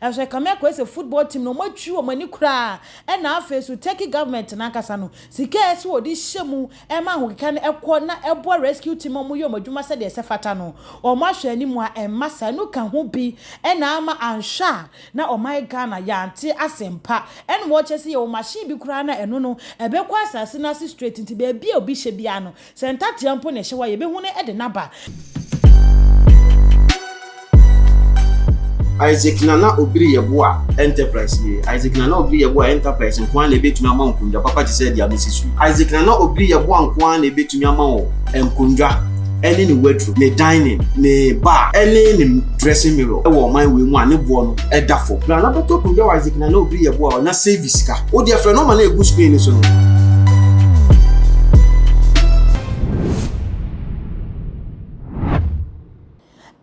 Ɛso ɛkame akɔyɛ sɛ football team no wɔatwi wɔn ani koraa ɛna afei nso Turkey government no ankasa no sika a ɛsɛ wɔde hyɛ mu ɛma ahokeka no ɛkɔ na ɛboa rescue team a wɔyɛ wɔn adwuma sɛdeɛ ɛsɛ fata no wɔn ahwɛ anim a ɛmma saa. Ɛno ka ho bi ɛna ama anhwɛ a na ɔman Ghana yɛante asɛmpa ɛna wɔkyerɛ sɛ yɛwɔ machine bi koraa na ɛno no ɛbɛkɔ asase no ase straight nti baabi a obi hyɛ biara no sɛ ntatea mpo na ɛhyɛ hɔ a yɛbɛhu no de no aba. Isaac Nana Obiri Yeboah Enterprise nie. Isaac Nana Obiri Yeboah Enterprise nko ara na ebetumi ama wo nkonnwa papa te sɛ deɛ abɛsi so yi. Isaac Nana Obiri Yeboah nko ara na ebetumi ama wo nkonnwa ne ne wardrobe, ne dining, ne bar ne ne dressing mirror wɔ ɔman wei mu a ne boɔ no da fam. Bra na bɛtɔ akonnwa wɔ Isaac Nana Obiri Yeboah hɔ na save sika. Wo deɛ frɛ nɔma no a ɛgu screen no so no.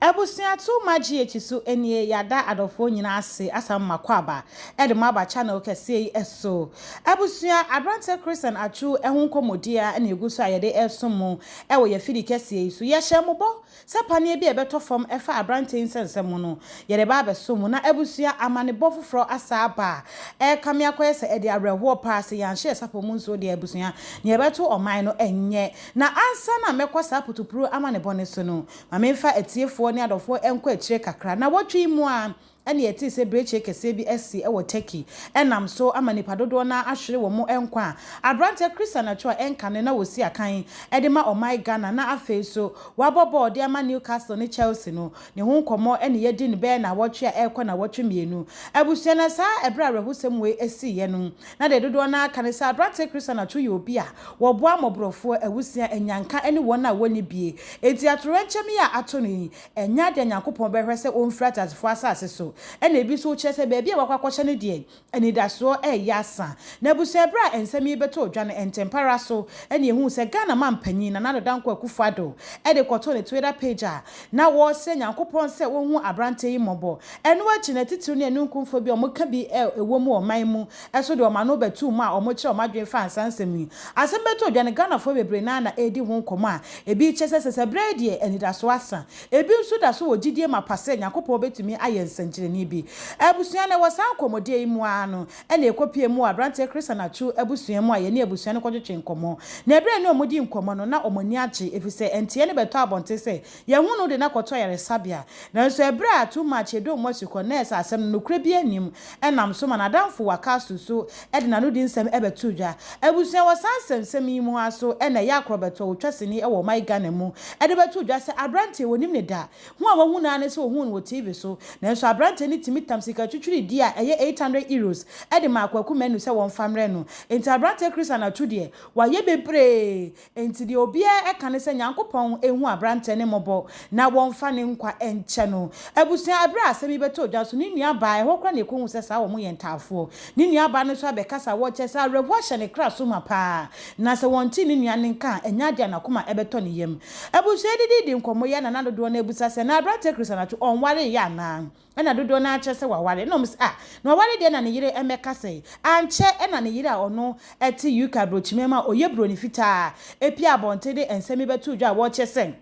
Abusua to ma GH so nie yada adɔfoɔ nyinaa ase asan makɔ aba de mo aba channel kɛseɛ yi so. Abusua abranteɛ Christian Atsu ho nkɔmmɔdie a na ɛgu so a yɛde resom mo wɔ yɛn afidi kɛseɛ yi so. Yɛhyɛ mo bɔ sɛ paneɛ bi a ɛbɛtɔ fam ɛfa abranteɛ yi nsɛnsɛm ho no yɛde ba abɛsom mo. Na abusua amanebɔ foforɔ asa aba a ɛrekame akɔyɛ sɛ ɛde awerɛhoɔ paa sɛ yɛanhyɛ yɛn sapɔ mu nsuo deɛ abusua nea ɛbɛto ɔman no ɛnyɛ. Na ansa na mɛkɔ saa putupuru amanebɔ no so no Ma memfa atiefoɔ ne adɔfoɔ nkɔ akyire kakra. Nnawɔtwe yi mu ara na yɛtee sɛ birekyie kɛseɛ bi asi wɔ Turkey. Ɛnam so ama nnipa dodoɔ no ara ahwere wɔn nkwa. Aberanteɛ Christian Atsu a ɛnkane na ɔsi akan de ma ɔman Ghana na afei nso wabɔ bɔɔl de ama Newcastle ne Chelsea no, ne ho nkɔmmɔ na yɛadi no bɛyɛ nnawɔtwe a ɛrekɔ nnawɔtwe mmienu. Abusua na saa ɛberɛ a awerɛhosɛm wei siiɛ no, na deɛ dodoɔ no ara ka ne sɛ aberanteɛ Christian Atsu yɛ obi a Wɔboa mmɔborɔfoɔ, awusia, anyanka ne wɔn a wɔnni bie. Enti atoyerɛnkyɛm yi a ato no yi, ɛnyɛ adeɛ a Nyankopɔn bɛhwɛ sɛ ɔmfiri ateasefoɔ asase so. Ɛna ebi nso kyerɛ sɛ baabi a wakɔ akɔhyɛ no deɛ, anidasoɔ reyɛ asa. Na abusua berɛ a nsɛm yi bɛtɔɔ dwa no, ntɛmpa ara so na yɛhuu sɛ Ghana manpanin, Nana Addo Dankwa Akufo Addo de kɔtoo ne Twitter page a na wɔresrɛ Nyankopɔn sɛ ɔnhu aberanteɛ yi mmɔbɔ. Ɛno akyi no, atitiriw ne anunkumfoɔ bi a wɔka bi wɔ mu wɔ ɔman mu nso de wɔn ano bɛtoo mu a wɔkyerɛ wɔn adwene faa saa nsɛm yi. Asɛm bɛtɔɔ dwa no, Ghanafoɔ bebree no ara na ɛredi ho nkɔmmɔ a ebi rekyerɛ sɛ sɛsɛ berɛ yi deɛ anidasoɔ asa. Ebi nso da so wɔ gyidie mapa sɛ Nyankopɔn bɛtumi ayɛ nsɛnkyerɛnne bi. Abusua no, wɔ saa nkɔmmɔdie yi mu ara no, Ɛnna yɛkɔpuee mu wɔ aberanteɛ Christian Atsu abusua mu a yɛne abusua no kɔtwetwee nkɔmmɔ. Na ɛberɛ a yɛne wɔn dii nkɔmmɔ no, na wɔn ani agye, ɛfiri sɛ nteɛ no bɛtɔɔ abɔnten sɛ yɛahu no de no akɔto ayaresabea. Nanso ɛberɛ a Too Much Yɛdɔ Mu Asukɔ nɛɛse asɛm no, nokorɛ biara nnim, ɛnam so ma n'adamfo Wakasu nso de n'anodi nsɛm bɛtoo dwa. Abusua wɔ saa nsɛmnsɛm yi mu ara so na ɛyɛ akorɔbɛtoɔ a wɔtwa sini wɔ ɔman Ghana mu de bɛtoo dwa sɛ aberanteɛ wɔnim no da Hu a wahu no ara ne sɛ ohuu no wɔ TV so. Nanso aberanteɛ no tumi tam sika twitwiridie a ɛyɛ 800 euros de maa Kwaku Manu sɛ wɔmfa mmrɛ no. Enti aberanteɛ Chris Anatu deɛ, wayɛ bebree. Enti deɛ obiara ka ne sɛ Nyankopɔn nhu aberanteɛ no mmɔbɔ na wɔmfa ne nkwa nkyɛ no. Abusua, ɛberɛ a asɛm yi bɛtɔɔ dwa nso, ne nuabaa, ɛhɔ koraa na yɛkɔhuu sɛ saa wɔn yɛ ntaafoɔ. Ne nuabaa no nso abɛkasa wɔ kyerɛ sɛ awerɛhoɔ ahyɛ ne kra so ma paa. Na sɛ wɔnte ne nua no nka a, ɛnyɛ adeɛ a n'akoma bɛtɔ ne yam. Abusua yi didi di nkɔmmɔ yi a na na dodoɔ no ara bisa sɛ, Na aberanteɛ Chris Anatwo, ɔnwareeɛ anaa? Ɛna dodoɔ no ara kyerɛ sɛ waware. Ɛna wɔn se, Ah, na waware deɛ na ne yere mmɛka sɛn? Ankyɛ ɛna ne yere a ɔno te UK aburokyimam a ɔyɛ buroni fitaa pue abɔnten de nsɛm yi bɛtoo dwa a wɔkyerɛ sɛ,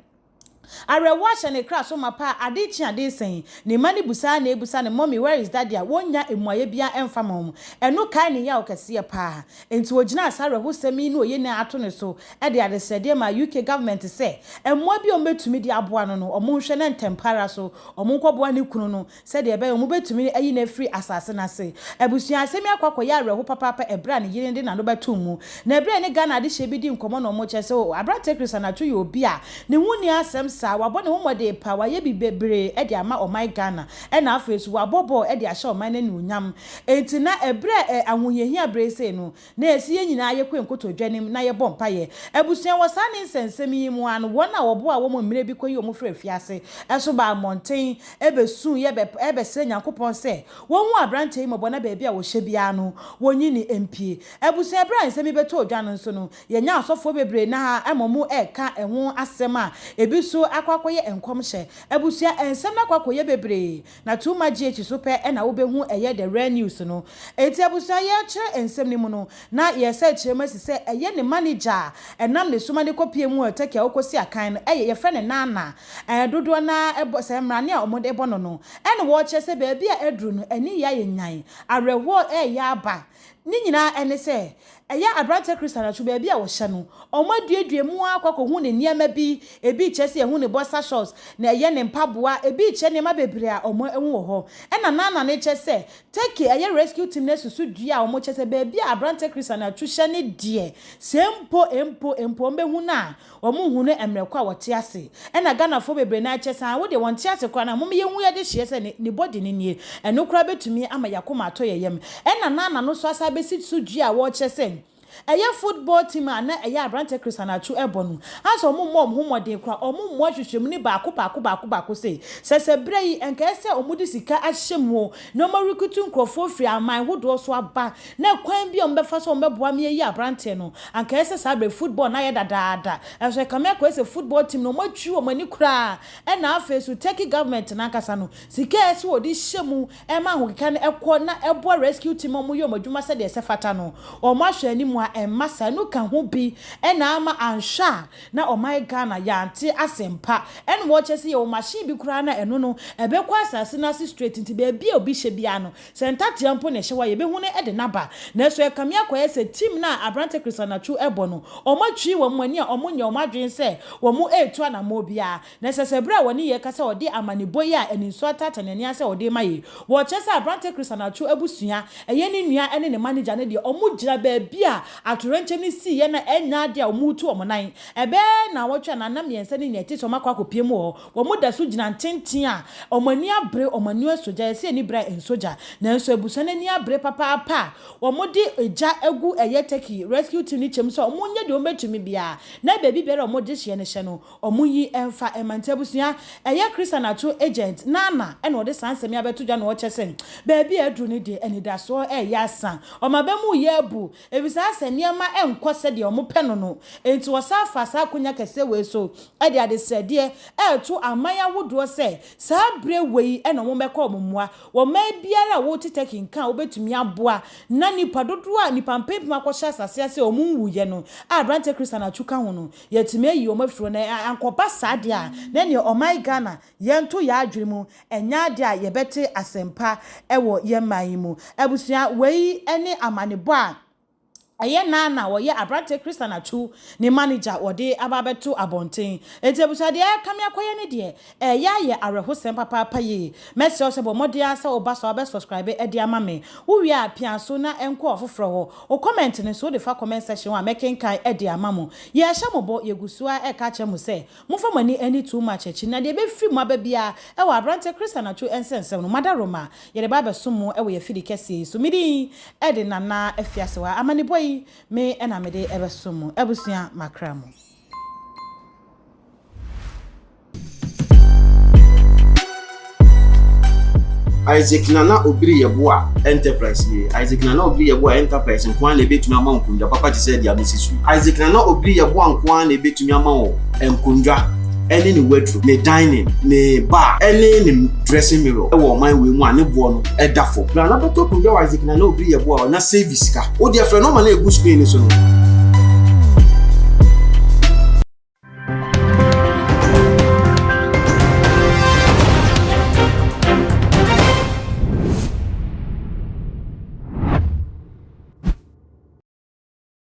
Awerɛhoɔ ahyɛ ne kra so ma paa, ade rekye ade resɛn. Ne mma no busa ara na ɛrebusa no, Mummy, where is daddy? a wɔnnya mmuaeɛ biara mfa ma wɔn. Ɛno kae ne yaw kɛseɛ paa. Enti wɔgyinaa saa awerɛhosɛm yi ne oye no ato ne so de adesrɛdeɛ maa UK government sɛ mmoa bi a wɔbɛtumi de aboa no no wɔnhwɛ na ntɛmpa ara so wɔnkɔboa ne kunu no sɛdeɛ ɛbɛyɛ wɔbɛtumi ayi no afiri asase no ase. Abusua asɛm yi akɔ akɔyɛ awerɛho papaapa ɛberɛ a ne yere de n'ano bɛtoo mu. Na ɛberɛ a yɛne Ghana adehyeɛ bi di nkɔmmɔ na wɔkyerɛ sɛ oh aberanteɛ Chris Anatwo yɛ obi a ne ho nni asɛm saa, wabɔ ne ho mmɔden paa, wayɛ bi bebree de ama ɔman Ghana ɛna afei nso wabɔ bɔɔl de ahyɛ ɔman no anuonyam. Enti na ɛberɛ a ahohiahia berɛ yi sei no, na ɛsɛ yɛn nyinaa yɛkɔ yɛn nkotodwe anim na yɛbɔ mpaeɛ. Abusua, wɔ saa ne nsɛnsɛm yi mu ara no, wɔn a wɔboaa wɔn mmerɛ bi kɔyii wɔn firii afiase nso baa mmɔnten bɛsuiɛ bɛsrɛɛ Nyankopɔn sɛ wɔnhu aberanteɛ yi mmɔbɔ na baabi a ɔhyɛ biara no wɔnyi no mpue. Abusua, berɛ a nsɛm yi bɛtɔɔ dwa no nso no, yɛnya asɔfoɔ bebree no ara ma wɔreka ɛho asɛm a ebi nso akɔ akɔyɛ nkɔmhyɛ. Abusua, nsɛm no akɔ akɔyɛ bebree. Na too much GH so pɛ na wobɛhu ɛyɛ the real news no. Enti abusua yɛrekyerɛ nsɛm no mu no, na yɛresa akyerɛ mu asi sɛ ɛyɛ ne manager a ɛnam ne so ma no kɔpie mu wɔ Turkey a ɔkɔsi akan no ɛyɛ yɛfrɛ no Nana. Ɛɛ dodoɔ no ara bɔ sɛ mmrane a wɔde bɔ no no. Ɛna wɔrekyerɛ sɛ baabi a aduru no ani yɛ ayɛ nyan, awerɛhoɔ reyɛ aba. Ne nyinaa ɛne sɛ, ɛyɛ aberanteɛ Christian atwo baabi a ɔhyɛ no, wɔaduadua mu ara kɔ akɔhu ne nneɛma bi, ebi rekyerɛ sɛ yɛhu ne boxer shorts, na ɛyɛ ne mpaboa, ebi rekyerɛ nneɛma bebree a wɔahu wɔ hɔ. Ɛna Nana no kyerɛ sɛ, Turkey ɛyɛ rescue team no asusu dua a wɔkyerɛ sɛ baabi a aberanteɛ Christian atwo hyɛ no deɛ, sɛ mpo, mpo, mpo wɔbɛhu no a, Wɔn hu no mmerɛ ko a wɔte ase. Ɛna Ghanafoɔ bebree no ara kyɛ saa, wo deɛ wɔnte ase koraa no a mom yɛnhu yɛde hyeɛ sɛ ne ne body no nie. Ɛno koraa bɛtumi ama yakoma atɔ yɛ yam. Ɛna Nana no nso asan abɛsi so dua a wɔkyerɛ sɛ ɛyɛ football team a na ɛyɛ aberanteɛ Chris Anatwo ɛbɔ no asɛ wɔn mmɔ wɔn ho mmɔden koraa, wɔn mmɔ nhwehwɛmu no baako baako baako baako sei. Sɛ sɛ berɛ yi nka ɛsɛ sɛ wɔn de sika ahyɛ mu o na wɔn arekrutu nkorɔfoɔ firi aman hodoɔ so aba na kwan bi a wɔbɛfa so a wɔbɛboa me ayi aberanteɛ no, anka ɛyɛ sɛ saa berɛ football no ayɛ dadaada. Nanso ɛkame akɔyɛ sɛ football team no wɔatwi wɔn ani koraa, ɛna afei nso Turkey government no ankasa no, sika a ɛsɛ sɛ wɔde hyɛ mu ma ahokeka no kɔ na ɛboa rescue team ma wɔyɛ wɔn adwuma sɛdeɛ ɛsɛ fata no, wɔahwɛ anim a ɛmma saa. Ɛno ka ho bi na ama anhwɛ a na ɔman Ghana yɛante asɛmpa. Ɛna wɔkyerɛ sɛ yɛwɔ machine bi koraa na ɛno no ɛbɛkɔ asase no ase straight nti baabi a obi hyɛ biara no Sɛ ntatea mpo na ɛhyɛ hɔ a, yebehu no de no aba. Nanso ɛkame akɔyɛ sɛ team no a aberante Chris Anatwo bɔ no, wɔatwiri wɔn ani a wɔnyɛ wɔn adwene sɛ wɔretu anammɔn biara. Na ɛsɛ sɛ bere a wɔne yɛn rekasa a wɔde amanebɔ yi a aninsuo ataataa n'ani ase a wɔde rema yɛn yi, wɔkyerɛ sɛ aberante Chris Anatwo abusua, ɛyɛ ne nua ne ne manager no deɛ, wɔgyina baabi a atoyerɛnkyɛm no siiɛ na ɛnyɛ adeɛ a wɔretu wɔn nan. Ɛbɛyɛ nnawɔtwe anaa nna mmiɛnsa ne nea ɛte sɛ wɔakɔ akɔpue mu wɔ hɔ. Wɔda so gyina ntenten a wɔn ani abere, wɔn ani asɔ gya. Yɛse ani bere a ɛnsɔ gya, nanso abusua no ani abere papaapa a wɔde gya agu ɛyɛ Turkey rescue team no kyɛm sɛ wɔnyɛ deɛ wɔbɛtumi biara na baabi biara a wɔde hyeɛ no hyɛ no, wɔnyi mfa mma. Nti abusua, ɛyɛ Christian Atsu agent, Nana, na ɔde saa nsɛm yi abɛto dwa na ɔkyɛ sɛ baabi a aduru no deɛ anidasoɔ reyɛ asa, wɔn aba mu reyɛ abu, efisɛ asɛ nneɛma nkɔ sɛdeɛ wɔpɛ no no. Enti wɔsan faa saa akonya kɛseɛ wei so de adesrɛdeɛ reto aman ahodoɔ sɛ saa berɛ wei na wɔmmɛka wɔn mmoa. Wɔ man biara a wote Turkey nka a wobɛtumi aboa na nnipa dodoɔ a nnipa mpempem akɔhyɛ asase ase a wɔn nwuiɛ no a aberanteɛ Christian Atsu ka ho no yɛatumi ayi wɔn afiri hɔ na ankɔba saa deɛ a na ɛneɛ ɔman Ghana yɛnto yɛn adwene mu ɛnyɛ adeɛ a yɛbɛte asɛmpa wɔ yɛn man yi mu. Abusua wei ne amanebɔ a Ɛyɛ naa na wɔyɛ aberanteɛ Christian Atsu ne manager wɔde aba abɛto abɔnten. Enti abusua deɛ ɛrekame akɔyɛ ne deɛ, ɛreyɛ ayɛ awerɛhosɛm papaapa yie. Mɛsrɛ wo sɛ bɔ mmɔden ara sɛ woba so a wobɛ subscribe de ama me. Wowie a pia so na ɛnkɔ ɔfoforɔ hɔ. Wo comment no nso wode fa comment section hɔ a mɛkenkan de ama mo. Yɛrehyɛ mo bɔ, yɛgu so ara reka akyerɛ mo sɛ Momfa mo ani nni too much akyi, na deɛ ɛbɛfiri mu aba biara wɔ aberanteɛ Chris Anatwo nsɛnsɛm no, Madaroma, yɛde ba abɛsom mo wɔ yɛn afidi kɛseɛ yi so. Me din de Nana Afiasewa. Amanebɔ yi, me na mede bɛsom mo. Abusua, makra mo. Isaac Nana Obiri Yeboah Enterprise nie. Isaac Nana Obiri Yeboah Enterprise nko ara na ebetumi ama wo nkonnwa papa te sɛ deɛ abɛsi so yi. Isaac Nana Obiri Yeboah nko ara na ebetumi ama wo nkonnwa ɛne ne wardrobe, ne dining, ne bar, ɛne ne dressing mirror ɛwɔ ɔman wei mu a ne boɔ no ɛda fam. Bra na bɛtɔ akonnwa wɔ Isaac Nana Obiri Yeboah hɔ na save sika. Wo deɛ frɛ nɔma no a ɛgu screen no so no.